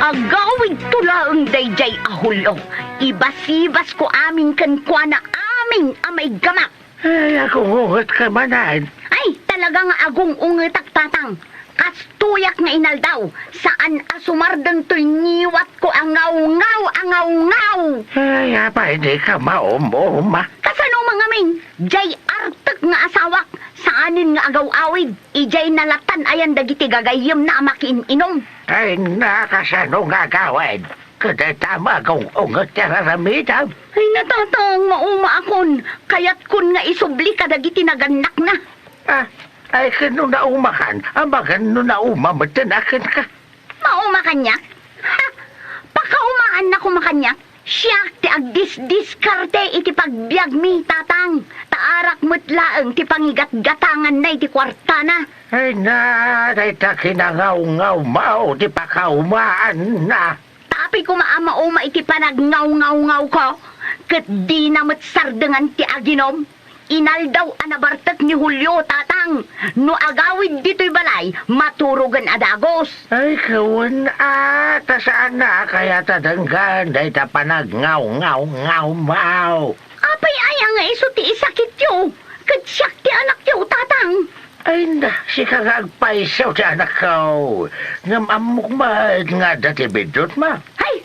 Agawidto laeng daydiay a Julio. Ibasibasko amin kenkuana amin a maiggamak. Ay, agung-ungetka manen. Ay, talaga nga agung-ungetak, Tatang. Kastoyak nga inaldaw, saan a sumardeng toy ngiwatko a ngawngaw a ngawngaw. Ay, apay dika maum-uma? Kasano man ngamin? Diay artek nga asawak, saanen nga agaw-awid. Idiay nalatan ayan dagiti gagayyemna a makiin-inum. Ay, na, kasano nga agawid? Ket dayta a magung-unget ti ar-aramidem. Ay, Tatang, maumaakon. Kayatkon nga isubli kadagiti nagannakna. Ah, ay, ket no naumakan, a magan no nauma metten a kenka. Mauma kaniak? Ha! Pakaumaanna koma kaniak? Siak ti agdisdiskarte iti pagbiagmi, Tatang. Ta arak met laeng ti pangigatgatanganna iti kuartana. Ay na, dayta kinangawngaw maw ti pakaumaanna. Ta apay koma a mauma iti panagngawngawngaw ko, ket dina met sardengan ti aginum. Inaldaw a nabartek ni Julio, Tatang, no agawid ditoy balay, maturogen a dagus. Ay, kawen a, ta saan a kayat a denggen dayta panagngawngawngaw maw. Apay aya nga isu ti isakityo? Ket siak ti anakyo, Tatang. Ay na, sika nga agpayso ti anakko. Ngem ammok met nga adda ti biddutmo. Hay!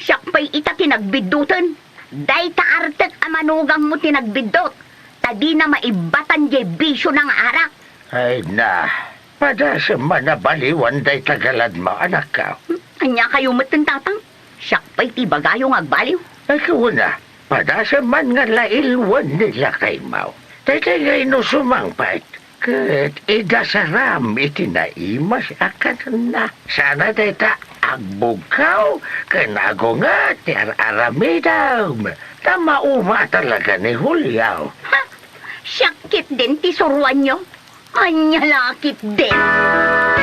Siak pay ita ti nagbidduten. Dayta artek a manugangmo ti nagbiddut, ta dina maibbatan diay bisiona nga arak. Ay na, padasem man a baliwan dayta galadmo, anakko. Ania kayo metten, Tatang? Siak pay ti ibagayo nga agbaliw. Ay, kuna, padasem man nga lailwen ni lakaymo. Daytoy nga inusumang pay. Ket idasaram iti naimas a kananna. Sana dayta agbugkaw ken agunget ti ar-aramidem. Ta mauma talaga ni Julio. Ha? Siak ketdin ti suroanyo? Ania la ketdin? Ah!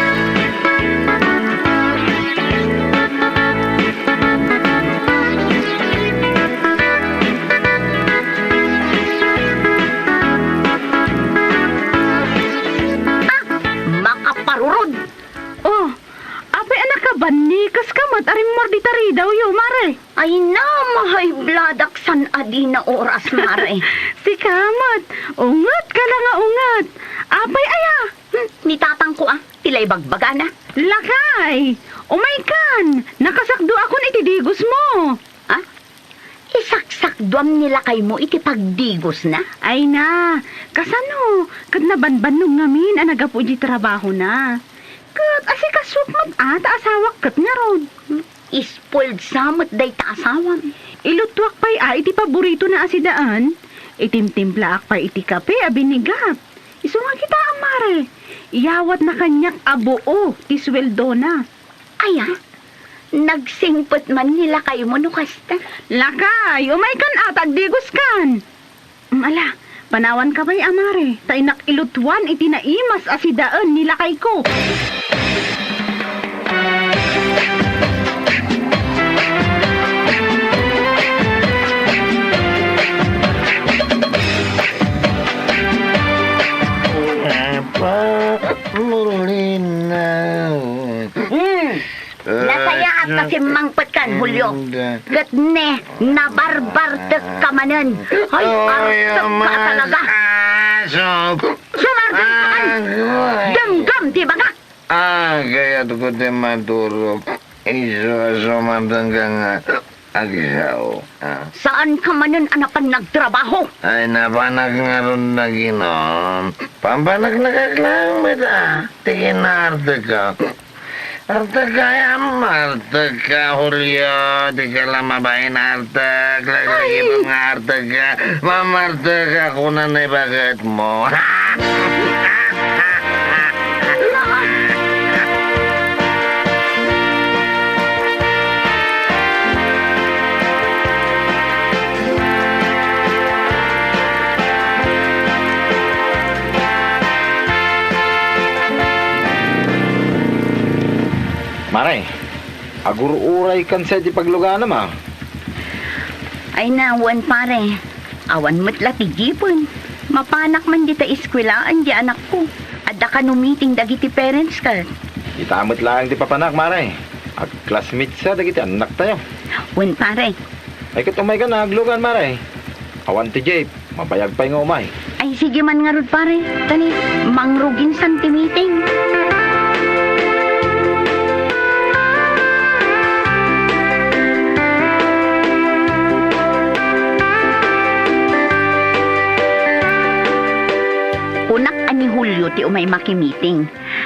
Makaparurod! Oh, apay a nakabanni, kaskamat a rimmor di taridawyo, mare? Ay na, mahaybladak san a dina oras, mare. Sika met, ungetka la nga unget. Apay aya? Hmm, ni tatangko, ah, ti la ibagbagana. Lakay, umaykan, nakasakduakon iti digosmo. Ha? Isaksakduam ni lakaymo iti pagdigosna? Ay na, kasano? Ket nabanbannog ngamin a naggapu iti trabahona. Ket asikasuak met a ta asawak ket ngarud. Ispuelsa met dayta asawam. Ilutuak pay a iti paboritona a sidaen. Itimtimplaak pay iti kape a binigat. Isu nga kitaem, mare. Iyawatna kaniak a buo ti sueldona. Aya, nagsingpet man ni lakaymo no kasta. Lakay, umaykan a ta agdigoskan. Mm, ala, panawanka pay a mare, ta innak ilutuan iti naimas a sidaen ni lakayko. Apa, mulinaw. Hmm. Nasayaat ta simmangpetkan, Julio. Ket ne, nabarbartekka manen. Ay, artekka a talaga. Sumardengka kan. Denggem ti bagak. Ah, kayatko ti maturog. Isu a sumardengka nga agsao. Ah. Saanka manen a napan nagtrabaho? Ay, napanak ngarud naginum. Pampanaknakak laeng met, ah. Ti kinaartekko. Artek gayam, artek ka, Julio. Dika la mabain artek. Laglagipem nga artek ka. Mamartek ka, kuna ni baketmo. Laas! Mare, agur-uraykan sa iti pagluganam, a. Ay na, wen, pare. Awan met la ti gipen. Mapanak man dita eskuelaan ti anakko. Adda kano meeting dagiti parents ket. Ita met laeng ti papanak, mare. Ag-classmates sa dagiti annaktayo. Wen, pare. Ay, ket umaykan a aglugan, mare. Awan ti jeep. Mabayag pay nga umay. Ay, sige man ngarud, pare. Kani, mangrugin san ti meeting. Kunak a ni Julio ti umay makimiting.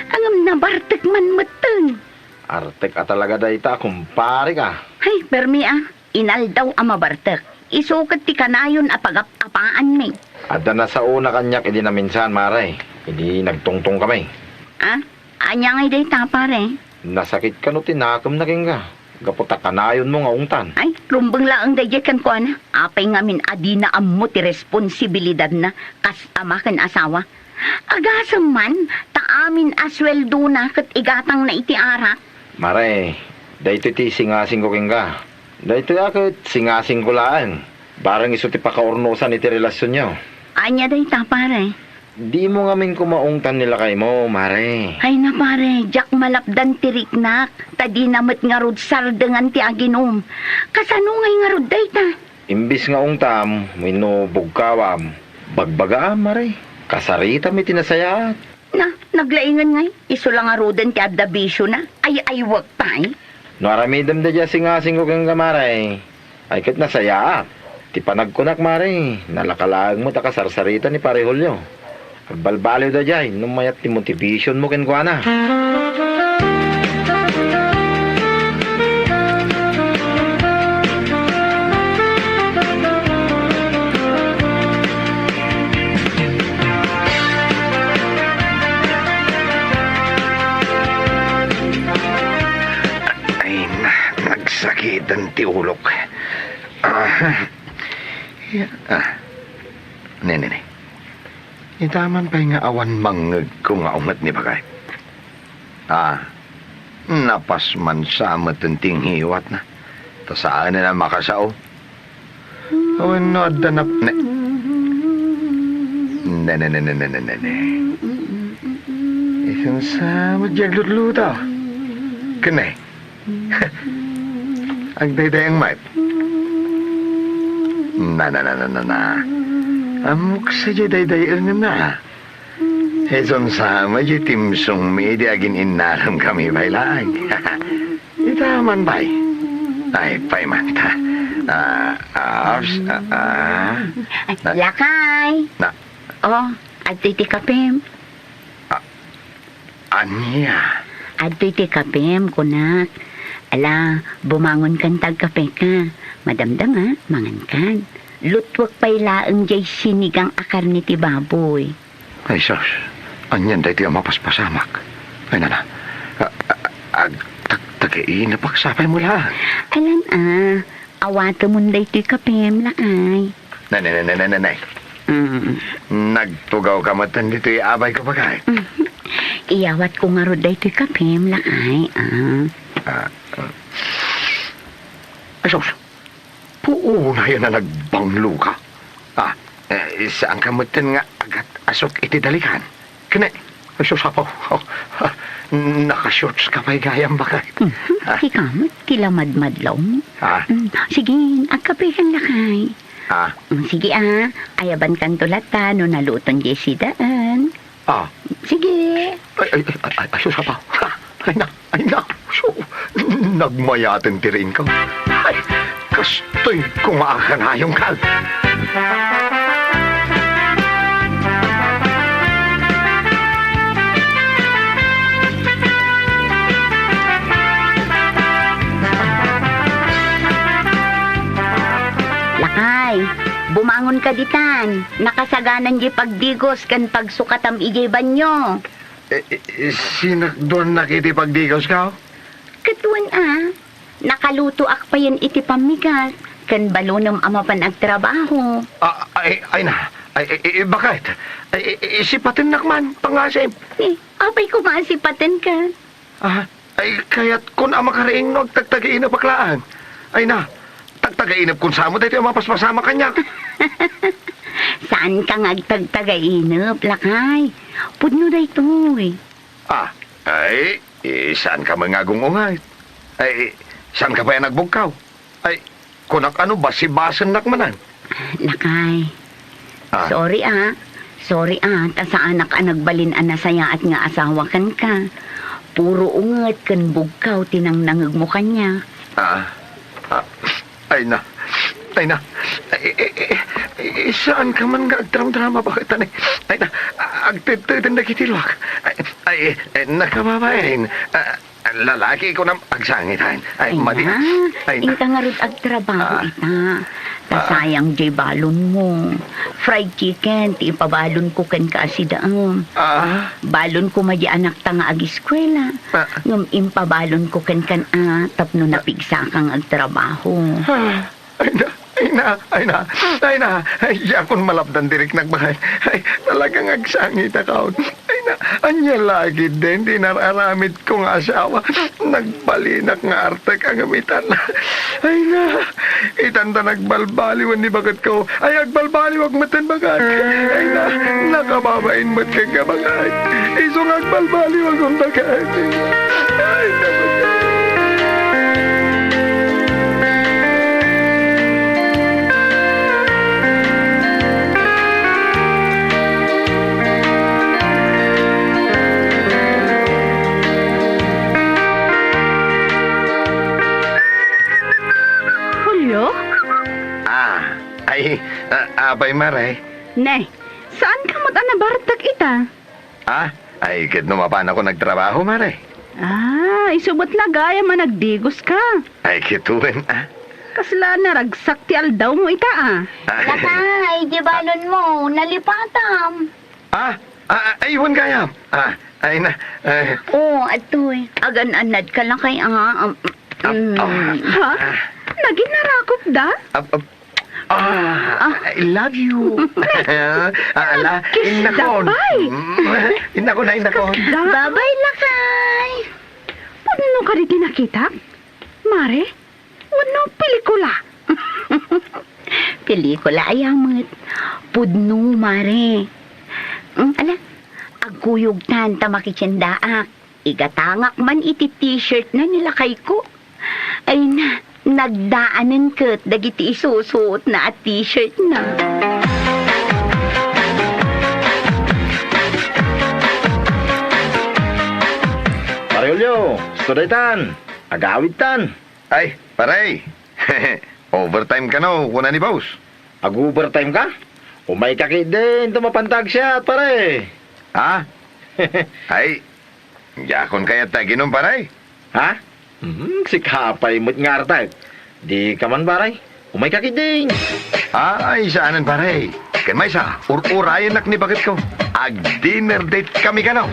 Ngem nabartek man metten. Artek a talaga dayta, kumparek a. Ay, permi a. Inaldaw a mabartek. Isu ket ti kanayon a pagap-apaanmi. Adda nasaona kaniak idi naminsan, mare. Idi nagtungtongkami. A? Ania ngay dayta, pare? Nasakit kano ti nakemna kenka, gapu ta kanayonmo nga ungtan. Ay, rumbeng laeng daydiay kenkuana. Apay ngamin a dina ammo ti responsibilidadna kas ama ken asawa? Agasem man, ta amin a sueldona ket igatangna iti arak. Mare, daytoy ti singasingko kenka. Daytoy a ket singasingko laeng. Bareng isu ti pakaurnosan iti relasionyo. Ania dayta, pare? Dimo ngamin koma ungtan ni lakaymo, mare. Ay na, pare, diak malapdan ti riknak, ta dina met ngarud sardengan ti aginum. Kasano ngay ngarud dayta? Imbis nga ungtam wenno bugkawam, bagbagaam, mare. Kasaritam iti nasayaat. Na, naglaingen ngay, isu la ngaruden ti adda bisiona. Ay-aywek pay. No aramidem daydiay a singasingko kenka, mare, ay ket nasayaat. Ti panagkunak, mare, nalaka laeng met a kasarsarita ni Pare Julio. Agbalbaliw daydiay no mayat ti motivationmo kenkuana. Ay na, nagsakiten ti ulok. Ah, ya, ah. Ne, ne, ne. Ita man pay nga awan mangngegko nga unget ni Bagay. Ah, napasman sa met ti ngiwatna. Ta saanen a makasao. Wenno adda nap-, ne-, ne, ne, ne, ne, ne, ne, ne, ne. Isun sa met diay aglutluto. Ken ne, agdaydayaeng met. Na, na, na, na, na, na. Ammok sadiay daydayaenna. Isun sa met diay timsongmi idi agin-innalem kami pay laeng. Ita man pay. Ay, pay man ta. Ah, ah, ups, ah, ah. Lakay. Na. Oh, adtoy ti kapem. Ah, ania? Adtoy ti kapem, kunak. Ala, bumangonkan ta agkapeka. Madamdama, mangankan. Lutwek pay laeng diay sinigang a karne ti baboy. Ay, sus. Anian daytoy a mapaspasamak? Ay, nana. A-, a-, agtagtagainep ak sapay mo laeng. Alan a, awatemon daytoy kapem, lakay. Nay, nay, nay, nay, nay, nay. Mm. Nagtugawka metten ditoy abayko, Bagay. Iyawatko ngarud daytoy kapem, lakay, a. Ah, ah. Ay, sus. Puonay a nagbangloka. Ah, eh, saanka metten nga agat-asok iti dalikan? Ken ne, ay, sus, Apo. Naka-shorts ka pay gayam, Bagay. Mhm. Ah. Sika met ti lamadmadlaw. Ah. Mm, sige, agkapekan, lakay. Ah. Mm, sige, a. Ayabankanto latta no naluton diay sidaen. Ah. Sige. Ay, ay, ay, ay, ay, sus, Apo. Ay, na, ay, na. So, nagmayaten ti riingko. Ay, kastoy koma a kanayonka. Lakay, bumangonka ditan. Nakasaganan diay pagdigos ken pagsukatam idiay banio. Eh, eh, sinakduannak iti pagdigosko? Ket wen a, nakalutoak payen iti pammigat ken balonem a mapan agtrabaho. Ah, ay, ay na. Ay, ay, ay, baket? Ay, ay, ay, sipatennak man, pangasip. Eh, apay koma a sipatenka? Ah, Ay, kayatkon a makariing no agtagtagainep a laeng. Ay na, tagtagainepkon sa met daytoy a mapaspasamak kaniak. Saanka nga agtagtagainep, lakay. Pudno daytoy. Ah, ay, eh, saanka met nga agung-ungayt? Ay, saanka pay a nagbugkaw? Ay, kunak a no basibasennak manen. Lakay. Ah. Sorry, ah. Sorry, ah, ta saanak a nagbalin a nasayaat nga asawa kenka. Puro unget ken bugkaw ti nangnangegmo kaniak. Ah. Ah. Ay na. Ay na. Ay, ay, ay, ay, saanka man nga agdramdrama, baket, ani? Ay na. Agtedteden dagiti luak. Ay, ay, ay, nakababain. Ah, Lalaki, kunam, agsangitan. Ay, ay madi-, na, ay na. Inka ngarud agtrabaho. Ah. Ita. Ta, ah, sayang jay balonmo. Fried chicken ti ipabalonko kenka a sidaem. Ah. Balonko madi anakta nga agiskuela. Ah. Ngem impabalonko kenkan a tapno, ah, napigsaka nga agtrabaho. Ah. Ay na, ay na, ay na, ay na. Ay, diakon malapdan ti riknak, baket. Ay, talaga nga agsangitakon. Ay na, ania la ketdin ti inar-aramidko nga asawa. Nagbalinak nga artek a ngem itan. Ay na, itan ta nagbalbaliwen ni baketko. Ay, agbalbaliwak metten, baket. Ay na, nakababain met kenka, baket. Isu nga agbalbaliwakon, baket. Ay, na, baket. Julio? Ah, ay, ah, apay, Mare? Ne, saanka met a nabartek ita? Ah, ay, ket no mapanakon agtrabaho, Mare. Ah, isu met la gayam a nagdigoska. Ay, ket wen, ah. Kasla naragsak ti aldawmo ita, ah. Ah. Lakay, di balonmo, nalipatam. Ah, ah, ah, ay, wen gayam. Ah, ay na, ay. Oh, adtoy. Agan-annadka, lakay, ah. Um, ah, mm. Ah. Ha? Naginarakop da? Ah, ah, Ah. I love you. Ah, ala, kiss innakon. Dapay. Mm, innakon na, innakon. Da. Babay, lakay. Pudno kadi ti nakitak? Mare, wenno pelikula? Pelikula aya met. Pudno, Mare. Mm, ala, agkuyogtan ta makitiendaak. Igatangak man iti t-shirt na ni lakayko. Ay na, nagdaanen ket dagiti isusuotna a t-shirt na. Pare Julio, isu daytan. Agawidtan. Ay, pare. Overtime kano, kuna ni boss. Ag-overtime ka? Umayka ketdin ta mapanta agsiat, pare. Ha? Ay, diakon kayat ta aginom, pare. Ha? Hmm, sika pay met nga artek. Dika man, pare. Umayka ketdin. Ay, saanen, pare. Ken maysa, ur-urayennak ni baketko. Ag-dinner date kami kano.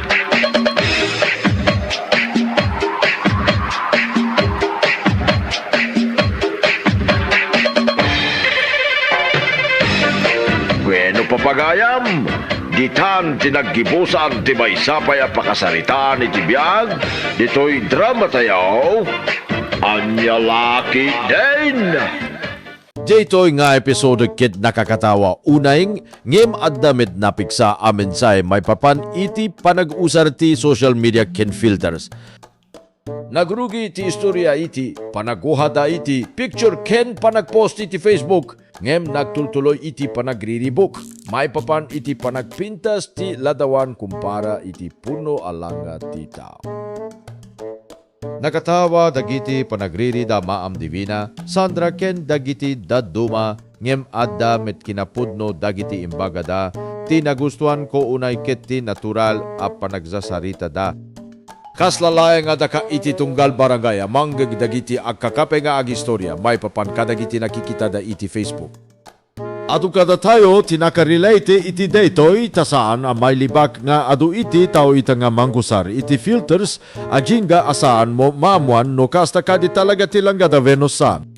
Bueno, papagayam, ditan ti naggibusan ti maysa pay a pakasaritaan iti biag ditoy drama tayo, Ania La Ketdin. Daytoy nga episode ket nakakatawa unay, ngem adda met napigsa a mensahe maipapan iti panag-usar ti social media ken filters. Nagrugi ti istoria iti panaguhada iti picture ken panagpost iti Facebook, ngem nagtultuloy iti panagriribuk maipapan iti panagpintas ti ladawan kumpara iti pudno a langa ti tao. Nakatawa dagiti panagriri da Ma'am Divina, Sandra ken dagiti dadduma, ngem adda met kinapudno dagiti imbagada, ti nagustuanko unay ket ti natural a panagsasaritada. Kasla laeng a daka iti tunggal barangay a mangngeg dagiti agkakape nga agistoria maipapan kadagiti nakikitada iti Facebook. Adu kadatayo ti nakarelate iti daytoy ta saan a mailibak nga adu iti tao ita nga manggusar iti filters, agingga a saanmo maammuan no kasta kadi talaga ti langgada wenno saan.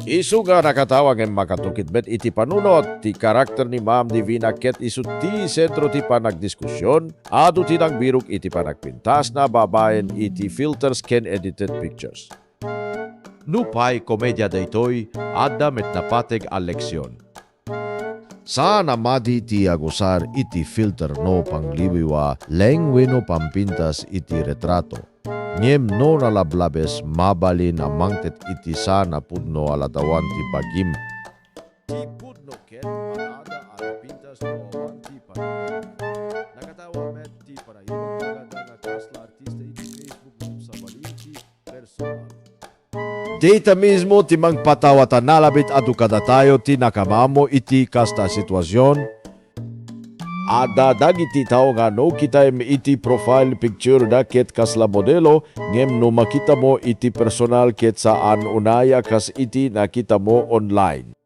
Isu nga nakatawa ngem makatukit met iti panunot, ti karakter ni Ma'am Divina ket isu ti sentro ti panagdiskusion, adu ti nangbirok iti panagpintasna babaen iti filters ken edited pictures. Nupay komedia daytoy, adda met napateg a leksion. Saan a madi ti agusar iti filter no panglibiwa, leng wenno pampintas iti retrato. Ngem no nalablabes, mabalin a mangted iti saan a pudno a ladawan ti bagim. Ti pudno ket adda a napintas no awan ti panagbaga. Nakatawa met ti panagibagbaga nga kasla artista iti Facebook ngem sa balin ti personal. Dayta mismo ti mangpatawa ta nalabit adu kadatayo ti nakamaammo iti kasta a situasion. Adda dagiti tao nga no kitaem iti profile picture da ket kasla modelo, ngem no makitamo iti personal ket saan unay a kas iti nakitamo online.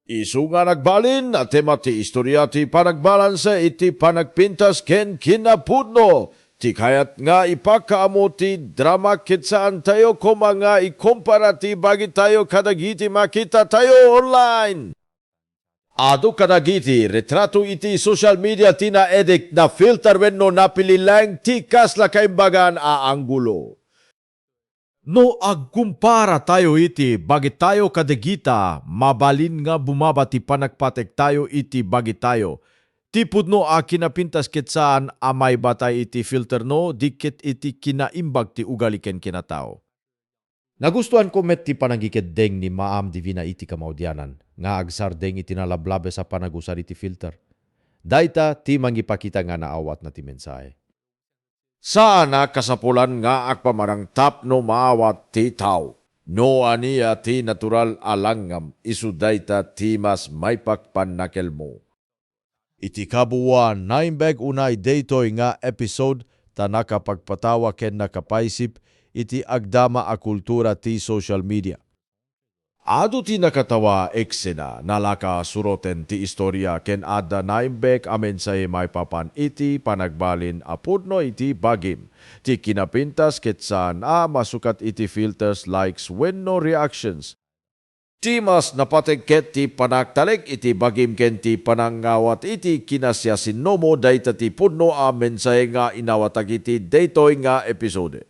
Isu nga nagbalin a tema ti istoria ti panagbalanse iti panagpintas ken kinapudno. Ti kayat nga ipakaammo ti drama ket saantayo koma nga ikumpara ti bagitayo kadagiti makitatayo online. Adu kadagiti retrato iti social media ti na-edit, na-filter wenno napili laeng ti kasla kaimbagan a anggulo. No agkumpara tayo iti bagitayo kadagita, mabalin nga bumaba ti panagpategtayo iti bagitayo. Ti pudno a kinapintas ket saan a maibatay iti filter no di ket iti kinaimbag ti ugali ken kinatao. Nagustuanko met ti panangikeddeng ni Ma'am Divina iti kamaudianan nga agsardeng iti nalablabes a panagusar iti filter. Dayta ti mangipakita nga naawatna ti mensahe. Saan a kasapulan nga agpamarang tapno maawat ti tao. No ania ti natural a langngan, isu dayta ti mas maipakpannakelmo. Iti kabuoan, naimbag unay daytoy nga episode ta nakapagpatawa ken nakapaisip iti agdama a kultura ti social media. Adu ti nakatawa a eksena, nalaka suroten ti istoria ken adda naimbag a mensahe maipapan iti panagbalin a pudno iti bagim. Ti kinapintas ket saan a masukat iti filters, likes wenno reactions. Ti mas napateg ket ti panagtalek iti bagim ken ti panangawat iti kinasiasinomo, dayta ti pudno a mensahe nga inawatak iti daytoy nga episode.